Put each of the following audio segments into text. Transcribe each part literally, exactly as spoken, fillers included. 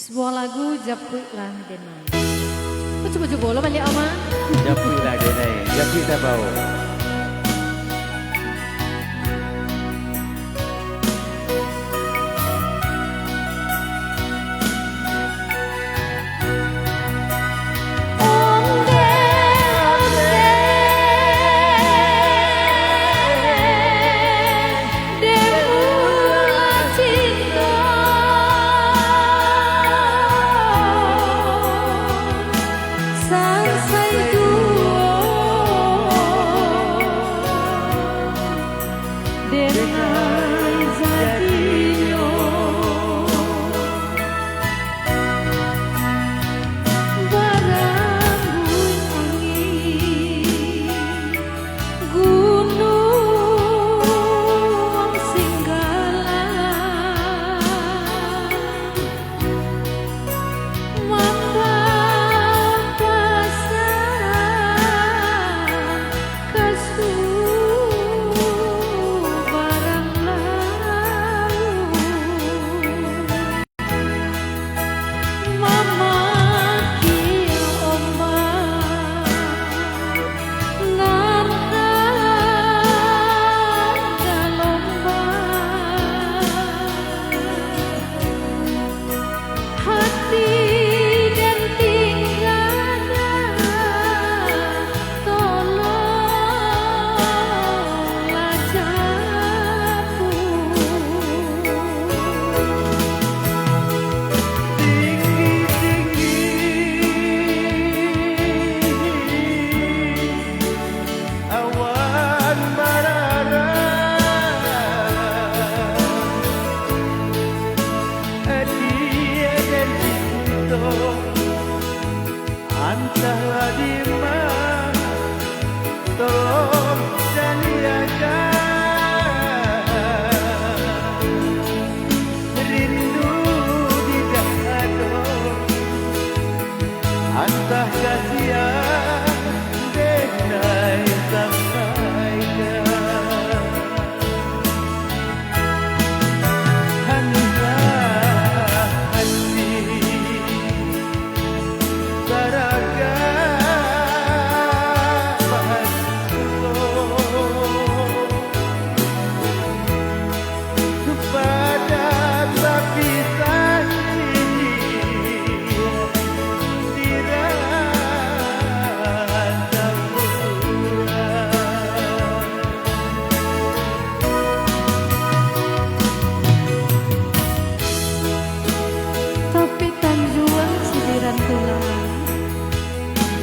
Sabuah lagu, Japuiklah Denai. Cubo-cubo lo baliak, Oma. Japuiklah Denai, japuik tabao. Awan bararang, adiak den cinto, antahlah dima, tolong caliakan. Rindu di dado, antah ka sia denai sampaikan. Haniah ati, saraga bahaso. Padan bapisah di rantau pulang. Taufik Tanjuang, Sindiran Tulang.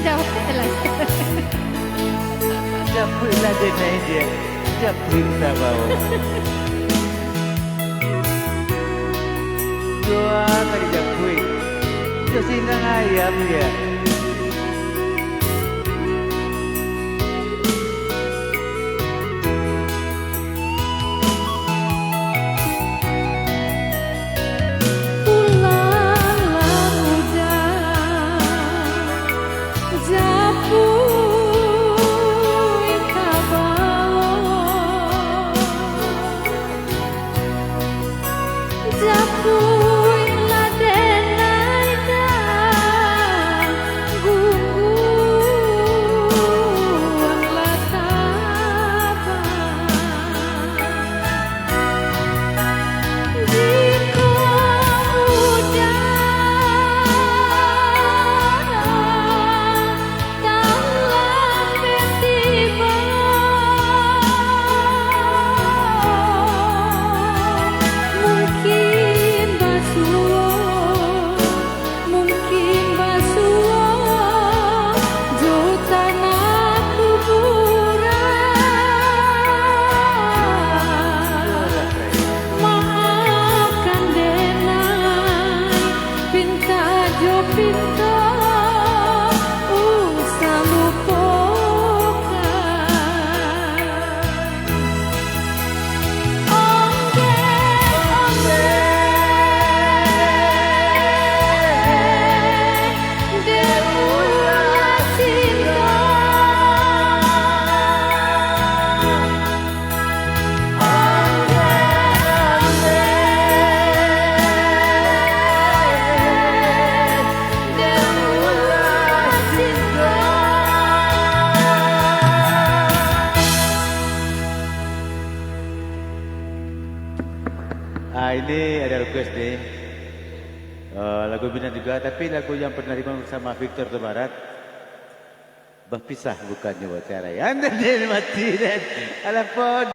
Jawab lah. Japuiklah denai, Diak. Japuik tabao. Doa ka dijapuik jo singgang ayam, Diak. Pulanglah ujan, japuik tabao, japuiklah denai, dah Ah, ini ada request nih. Eh, lagu Minang juga, tapi lagu yang pernah dimainkan sama Victor Tubarat. Berpisah bukannya bercerai. Anda dia mati dan alah pun.